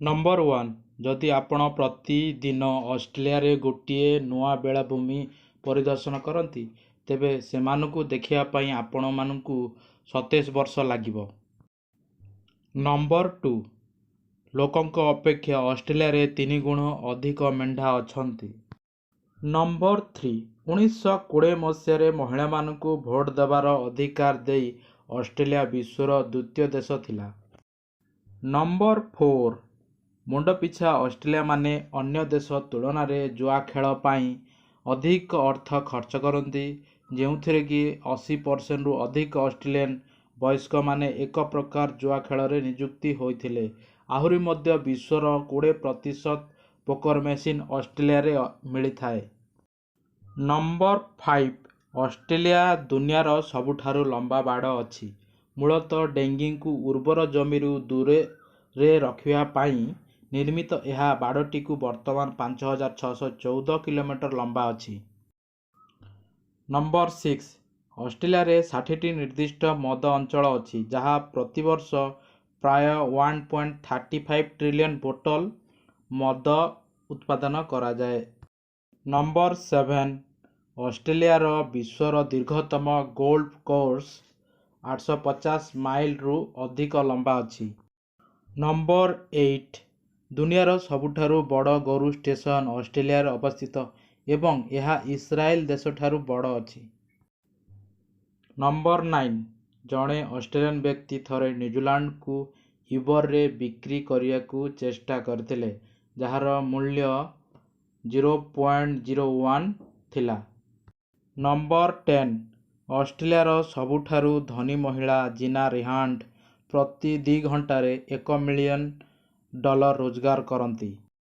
Number 1, ଯଦି ଆପଣ ପ୍ରତିଦିନ ଅଷ୍ଟ୍ରେଲିଆରେ ଗୋଟିଏ ନୂଆ ବେଳାଭୂମି ପରିଦର୍ଶନ କରନ୍ତି, ତେବେ ସେମାନଙ୍କୁ ଦେଖିବା ପାଇଁ ଆପଣମାନଙ୍କୁ 27 ବର୍ଷ ଲାଗିବ। ନମ୍ବର 2, ଲୋକଙ୍କ ଅପେକ୍ଷା ଅଷ୍ଟ୍ରେଲିଆରେ 3 ଗୁଣ ଅଧିକ ମେଣ୍ଢା ଅଛନ୍ତି। ନମ୍ବର 3, 1920 ମସିହାରେ ମହିଳାମାନଙ୍କୁ ଭୋଟ ଦେବାର ଅଧିକାର ଦେଇ ଅଷ୍ଟ୍ରେଲିଆ ବିଶ୍ୱର ଦ୍ୱିତୀୟ ଦେଶ ଥିଲା। ନମ୍ବର 4, ମୁଣ୍ଡପିଛା ଅଷ୍ଟ୍ରେଲୀୟମାନେ ଅନ୍ୟ ଦେଶ ତୁଳନାରେ ଜୁଆ ଖେଳ ପାଇଁ ଅଧିକ ଅର୍ଥ ଖର୍ଚ୍ଚ କରନ୍ତି, ଯେଉଁଥିରେ କି 80%ରୁ ଅଧିକ ଅଷ୍ଟ୍ରେଲିଆନ ବୟସ୍କମାନେ ଏକ ପ୍ରକାର ଜୁଆ ଖେଳରେ ନିଯୁକ୍ତ ହୋଇଥିଲେ। ଆହୁରି ମଧ୍ୟ, ବିଶ୍ୱର 20% ପୋକର ମେସିନ୍ ଅଷ୍ଟ୍ରେଲିଆରେ ମିଳିଥାଏ। ନମ୍ବର 5, ଅଷ୍ଟ୍ରେଲିଆ ଦୁନିଆର ସବୁଠାରୁ ଲମ୍ବା ବାଡ଼ ଅଛି। ମୂଳତଃ ଡେଙ୍ଗୀକୁ ଉର୍ବର ଜମିରୁ ଦୂରରେ ରଖିବା ପାଇଁ ନିର୍ମିତ ଏହି ବାଡ଼ଟିକୁ ବର୍ତ୍ତମାନ 5614 କିଲୋମିଟର ଲମ୍ବା ଅଛି। ନମ୍ବର 6, ଅଷ୍ଟ୍ରେଲିଆରେ 60ଟି ନିର୍ଦ୍ଦିଷ୍ଟ ମଦ ଅଞ୍ଚଳ ଅଛି, ଯାହା ପ୍ରତିବର୍ଷ ପ୍ରାୟ 1.35 ଟ୍ରିଲିୟନ ବୋତଲ ମଦ ଉତ୍ପାଦନ କରାଯାଏ। ନମ୍ବର 7, ଅଷ୍ଟ୍ରେଲିଆର ବିଶ୍ୱର ଦୀର୍ଘତମ ଗୋଲ୍ଫ କୋର୍ସ 850 ମାଇଲରୁ ଅଧିକ ଲମ୍ବା ଅଛି। ନମ୍ବର 8, ଦୁନିଆର ସବୁଠାରୁ ବଡ଼ ଗୋରୁ ଷ୍ଟେସନ ଅଷ୍ଟ୍ରେଲିଆରେ ଅବସ୍ଥିତ ଏବଂ ଏହା ଇସ୍ରାଏଲ ଦେଶଠାରୁ ବଡ଼ ଅଛି। ନମ୍ବର 9, ଜଣେ ଅଷ୍ଟ୍ରେଲିଆନ ବ୍ୟକ୍ତି ଥରେ ନ୍ୟୁଜିଲାଣ୍ଡକୁ ଇବେରେ ବିକ୍ରି କରିବାକୁ ଚେଷ୍ଟା କରିଥିଲେ, ଯାହାର ମୂଲ୍ୟ 0.01 ଥିଲା। ନମ୍ବର 10, ଅଷ୍ଟ୍ରେଲିଆର ସବୁଠାରୁ ଧନୀ ମହିଳା ଜିନା ରିହାର୍ଟ ପ୍ରତି 2 ଘଣ୍ଟାରେ 1 ମିଲିୟନ ଡଲାର ରୋଜଗାର କରନ୍ତି।